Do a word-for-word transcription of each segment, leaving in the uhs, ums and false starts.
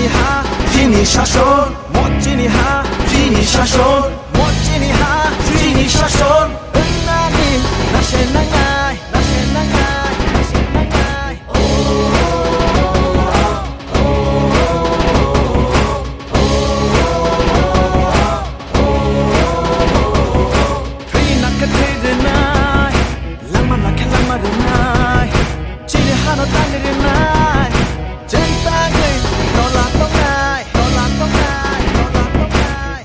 Ha, chini shason, mo chini ha, chini shason, mo chini ha, chini shason. Nani, nase nangai, nase nangai, nase nangai. Thwi nakhe thwi rwnai, langma nakhe langma rwnai, chini hano tang rwnai, chwng tangwi tola tongnai, tola tongnai, tola tongnai.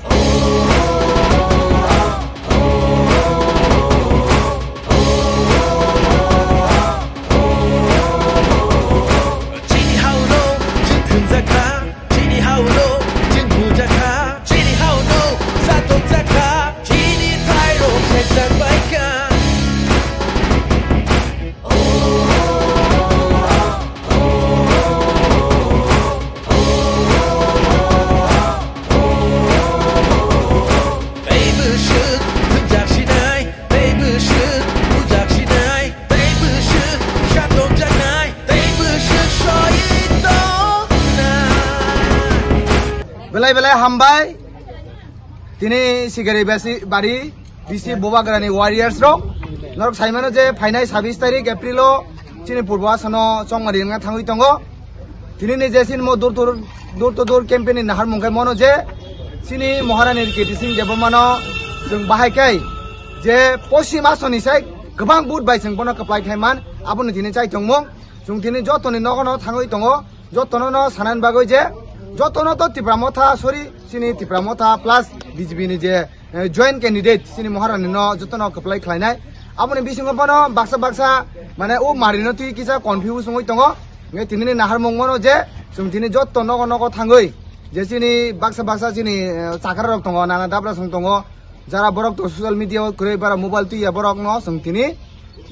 Chini hao no, chini thumjakha. Chini hao no, chini bujakha. Chini hao no, satokjakha. Chini thairok sejak baikha. Tei bwswk thumjak sinai, tei bwswk bujak sinai, tei bwswk satokjaknai, tei bwswk soi tongnai. Belai belai hambai. Tini Sigari basi bari, bisi Bubagrani warriors rok. Norok saimano je phainai sabis tarik April o chini Purbo Asano chongmari wngna thangwi tongo. Tini ni je chini mo dur dur, dur to dur campaign ni nahar mungkai mono je chini Maharani Kirti Singh Debbarma no chwng bahai kai je Poschim Asoni sai kwbang vote bai chwng bono kwplai khai man, abono tini chai tongmung. Chwng tini jotoni nogo no thangwi tongo. Jotono no sanani bagwi je, jotono to Tipra Motha, sorry, chini Tipra Motha plus B J P ni je, eh, joint candidate chini Maharani no jotono kwplai khlainai. Aboni bisingo bono baksa baksa, mane, o mari no twi kisa confuse wngwi tongo. Nge tini ni naharmung mano je, chwng tini jotto nogo nogo thangwi, je chini baksa baksa chini, eh, chakra rok tongo, nana dabra song tongo, jara borok to social media o kwrwi bara mobile twi ya borok no chwng tini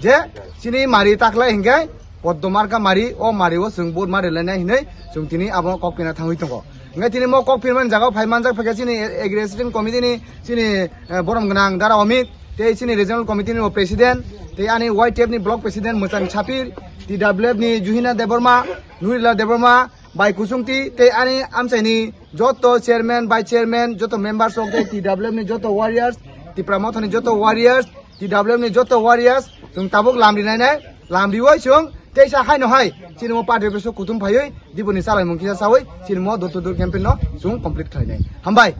je chini mari taklai hinkhe Poddo marka mari, o mari o chwng vote mari lainai hinwi chwng tini abo kok pina thangwi tongo. Hinkhe tini mo kok pirmani jaga o phai manjak phaikha chini executive committee ni chini, eh, borom gwnang Dara Omit, tei chini regional committee ni bo president, tei ani Y T F ni block president Mwchang Sapir, T W F ni Juhina Debbarma, Nurila Debbarma, Bai Kusungti, tei ani amchaini joto chairman, vice chairman, joto members rok tei T W F ni joto warriors, Tipra Motha ni joto warriors, T W F ni joto warriors, chwng tabuk lamri nainai, lamriwi chwng teisa haino hai, chini mo party office o kutung phaiwi, diboni chalaimung kisa sawi, chini mo door to door campaign no chwng complete khlainai. Hambai.